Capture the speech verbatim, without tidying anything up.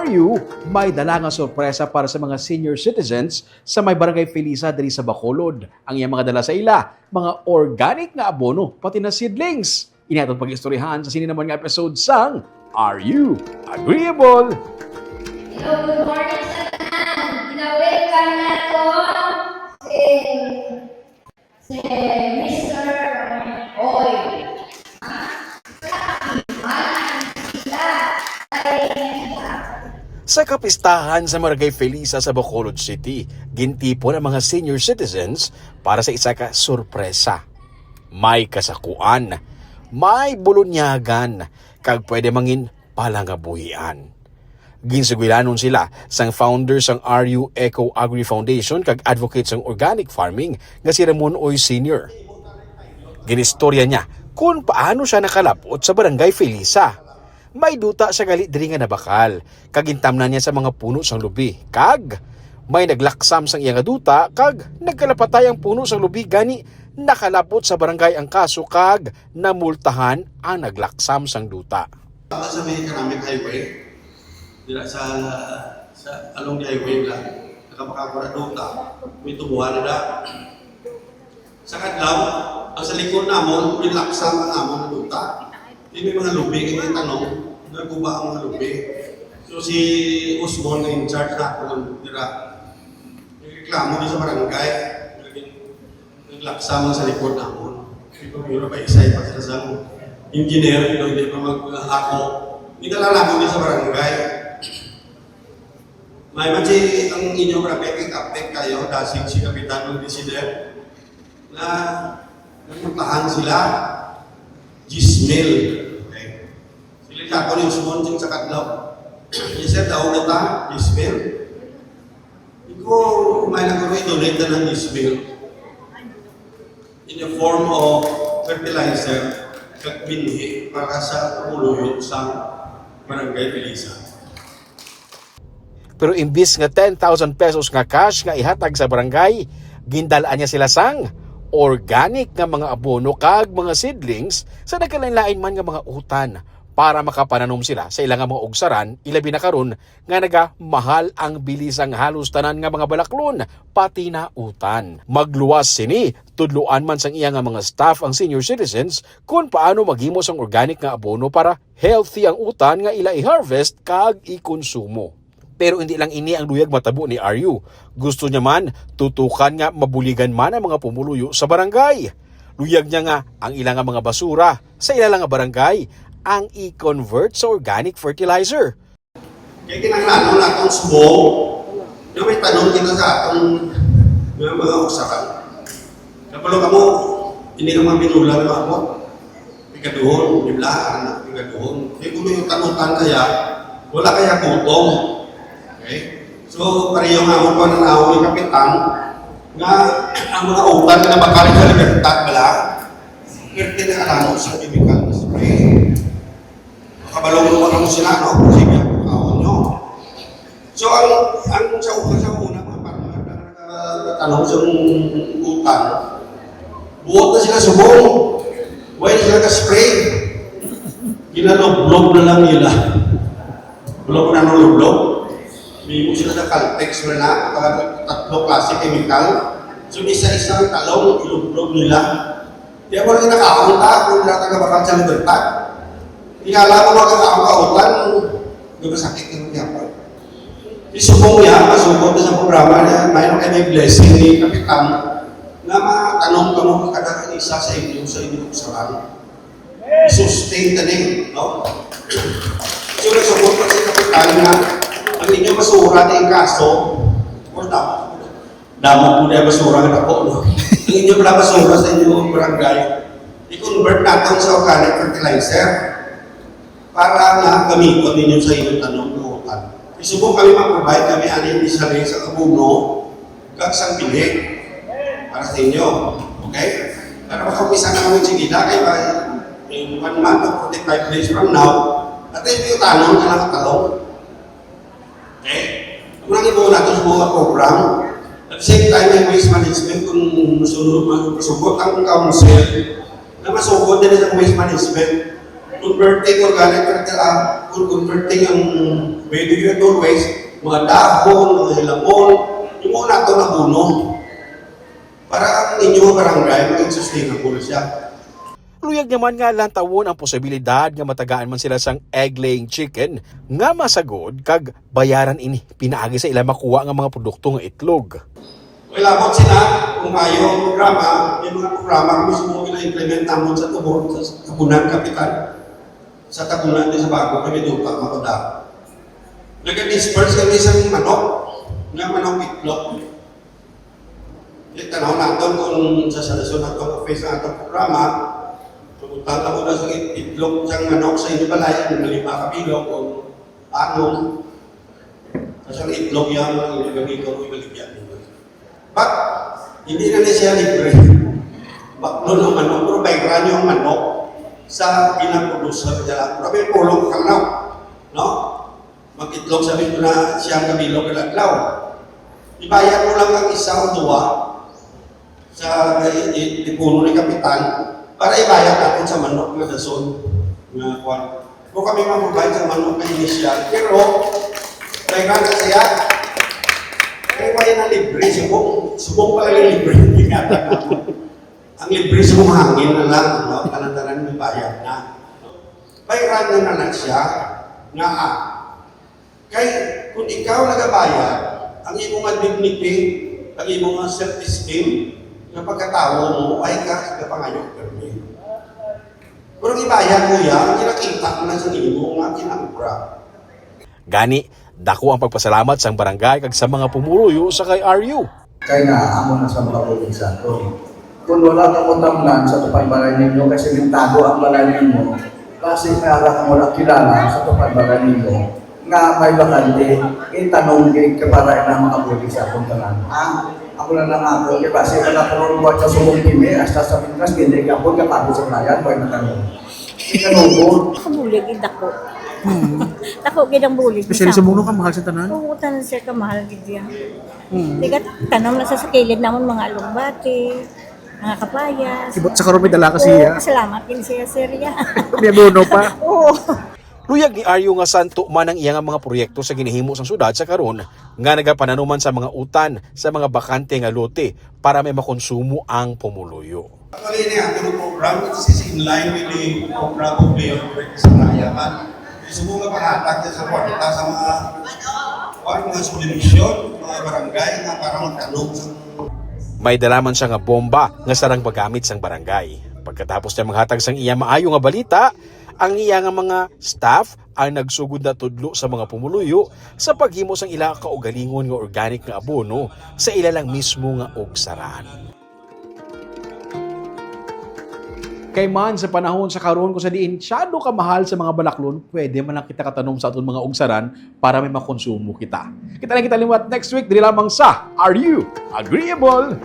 May dala nga sorpresa para sa mga senior citizens sa may Barangay Felisa diri sa Bacolod. Ang iyang mga dala sa ila, mga organic nga abono, pati na seedlings. Ini aton pag-istoryahan sa sini naman nga episode sang Are You Agreeable? Hello, good morning sa tanan. Ina-welcome nato si, si Mister Oy. Sa kapistahan sa Barangay Felisa sa Bacolod City, gintipon ang mga senior citizens para sa isa ka sorpresa. May kasakuan, may bulunyagan, kag pwede mangin palangabuhian. Ginsugilanon sila sang founder sang R U Eco Agri Foundation kag advocate sang organic farming nga si Ramon Oy Senior. Ginistorya niya kung paano siya nakalapot sa Barangay Felisa. May duta siya gali diri nga nabakal, kag gintamnan niya sa mga puno sang lubi, kag may naglaksam sang iya nga duta, kag nagkalapatay ang puno sang lubi, gani nakalapot sa barangay ang kaso, kag namultahan ang naglaksam sang duta. Sa may Economic Highway, dira sa, sa along the highway lang, nakapakakura duta, may tubuhan na. Sa kadlaw, ang sa likod namon, may laksam ang amon nga duta. Di may mga lubi, kay may tanong, naguba ang mga lubi. So si Osmon na in charge naton dira. Nagreklamo ni sa barangay. Naglaksam ang sa likod namon. Di ko mura pa isay pa sa sang engineer, pero hindi pa mag-ako. Hindi na lang namon sa barangay. May man si ang inyong barangay, kay kapit kayo, dasig si Kapitan ng President, na nagpuntahan sila, diyes mil. Okay. Sila siya ako ni Usmon sing sa kadlaw. Yes, sir, daw na ta, diyes mil. Ikaw, may nagkaroon, i-donate na ng diyes mil in the form of fertilizer kag binhi para sa pumuluyo sa Barangay Felisa. Pero imbis nga ten thousand pesos nga cash nga ihatag sa barangay, gindal-an niya sila sang organic nga mga abono kag mga seedlings sa nagkalain-lain man nga mga utan para makapananom sila sa ila nga mga ugsaran, ilabi na karon nga nagamahal ang bili sang halos tanan nga mga balaklon, pati na utan. Magluwas sini, tudloan man sang iya nga mga staff ang senior citizens kung paano maghimo sang organic nga abono para healthy ang utan nga ila i-harvest kag ikonsumo. Pero hindi lang ini ang luyag matabo ni Aryu. Gusto niya man tutukan nga mabuligan man ang mga pumuluyo sa barangay. Luyag niya nga ang ila nga mga basura sa ila lang nga barangay ang i-convert sa organic fertilizer. Kay kinahanglan naton subong nga may tanom kita sa aton nga mga usapan. Kapalo kamo, hindi naman binulan nga abot. Ikaduhon, di ba? Anak, ikaduhon. Di ko may utang-utang kaya, wala kaya gutom. Okay? So, pareho nga mo pananaw ni Kapitan nga ang mga utan nga bakal sa libertad bala, pwerte na alano sa chemical na spray. Makabalong mo lang sila, no? Sige, ang kaon nyo. So, ang, ang sa una, sa una, mga partner, na nagtanom sa utang, buot na sila subong. Why sila ka-spray? Ginalublob na lang nila. Wala ko na nalublob. May mo sila sa Caltex na na, tatlo klase chemical. So, isa-isa ang talong, ilublob nila. Di ako rin nakaon ta, kung wala ka bakal sa libertad. Tingala ko mga kakaon ka utan, di ba sakit yung yapon? Isubong niya, masubot na sa programa niya, may mga may blessing ni Kapitan, na matanom ka mo kada isa sa inyo, sa inyong usaban. Sustain ka din, no? So, nasubot pa si Kapitan na ang inyong basura na yung kaso, or tama. Damo po na basura nga dako, no? Ang inyo pala basura sa inyong barangay, i-convert natin sa organic fertilizer para nga gamiton ninyo sa inyong tanom nga utan. Isubong kami mag-provide kami ani ni sa sa abono kag sang pili para sa inyo. Okay? Para makapisa na mo sige na kay ba in one month or forty-five days from now, at yung tanom na nakatalong. Okay? Ang mga ibo natin sa mga program, at the same time, may waste management, kung masunod, masugot ang council, na masugot din sa waste management. Converting organic, ah, kung converting ang Biodegradable waste, mga dahon, mga hilamon, imo na ito abono. Para ang inyong barangay, maging sustainable siya. Luyag naman nga lantawon ang posibilidad nga matagaan man sila sang egg-laying chicken nga masagod kag bayaran ini pinaagi sa ila makuha nga mga produkto nga itlog. May labot sila kung maayo ang programa, may mga programa kami sa mga gina-implement namon sa Tubon, sa Tabunan Kapitan. Sa Tabunan din sa Bago, kami doon pa, makuda. Nag-disperse kami sa manok, nga manok itlog. Itanaw naton kung sa salason nato ang face ang atong programa, pagutang ako na sa itlog sang manok sa inyo balay, ang lima ka bilog o anom. Sa sang itlog yan, ang gamiton ko ibaligyan nila. But, hindi na na siya libre. Baklon ang manok, pero bayaran yung manok sa ginaproducer niya. Pero may pulong ka na, no? Mag-itlog sa ko na siyang kabilog ka adlaw. Ibayad mo lang ang isa o duwa sa i- i- ipuno ni Kapitan para ibayad natin sa manok nga dason nga kwan. Kung kami mag-provide sa manok na initial, pero may ka na siya, kaya pa yan ang libre, subong, subong pala yung libre, tingnan natin. Ang libre sa mga hangin na lang, no? Tanan-tanan may bayad na. Bayran na na lang siya nga ah, kay kung ikaw nagabayad, ang imo nga dignity, ang imo nga self-esteem, nga pagkatawo mo, ay ka sa kapangayo permi. Pero ang ibayad mo yan, kinakita mo na sa imo nga kinamura. Gani, dako ang pagpasalamat sang barangay kag sa mga pumuluyo sa kay Aryu. Kay nga amo na sa mga probinsya to. Kung wala ka mo tamnan sa tupad balay ninyo, kay simentado ang balay ninyo, basi may ara ka mo kilala sa tupad balay ninyo, nga may bakante, itanom gid ka para ina mga probinsya kung tanan. Ha? Ako na lang ako, kay basi wala ka mo buhat sa subong pimi, hasta sa pintas, hindi ka po kapagod sa bayan, wala na tanom. Ikanubo. Ang bulig, ang dako. Dako gid ang bulig. Especially sa Bugno ka, mahal sa tanan. Oo, tanan sir ka mahal gid yan. Tiga tanom na sa, sa kilid namon mga alugbati, mga kapayas. Kibot sa karon may dala ka Oo, siya. Salamat din siya sir ya. May abono pa. Oo. Luyag ni Aryu nga santo man ang iya nga mga proyekto sa ginahimo sang syudad sa karon nga nagapananuman sa mga utan sa mga bakante nga lote para may makonsumo ang pumuluyo. Actually, ini ang atong program, this is in line with the program of Mayor Ricky Sarayaman. Gusto mo mapahatag sa kwarta sa mga, kuwan, mga subdivision, mga barangay na para magtanom sa May dala man siya nga bomba nga sarang magamit sang barangay. Pagkatapos niya maghatag sang iya maayo nga balita, ang iya nga mga staff ang nagsugod na tudlo sa mga pumuluyo sa paghimo sang ila kaugalingon nga organic nga abono sa ila lang mismo nga ugsaran. Kay man sa panahon sa karon kung sa diin masyado kamahal sa mga balaklon, pwede man lang kita katanom sa aton mga ugsaran para may makonsumo kita. Kita lang kita liwat next week diri lamang sa Are You Agreeable?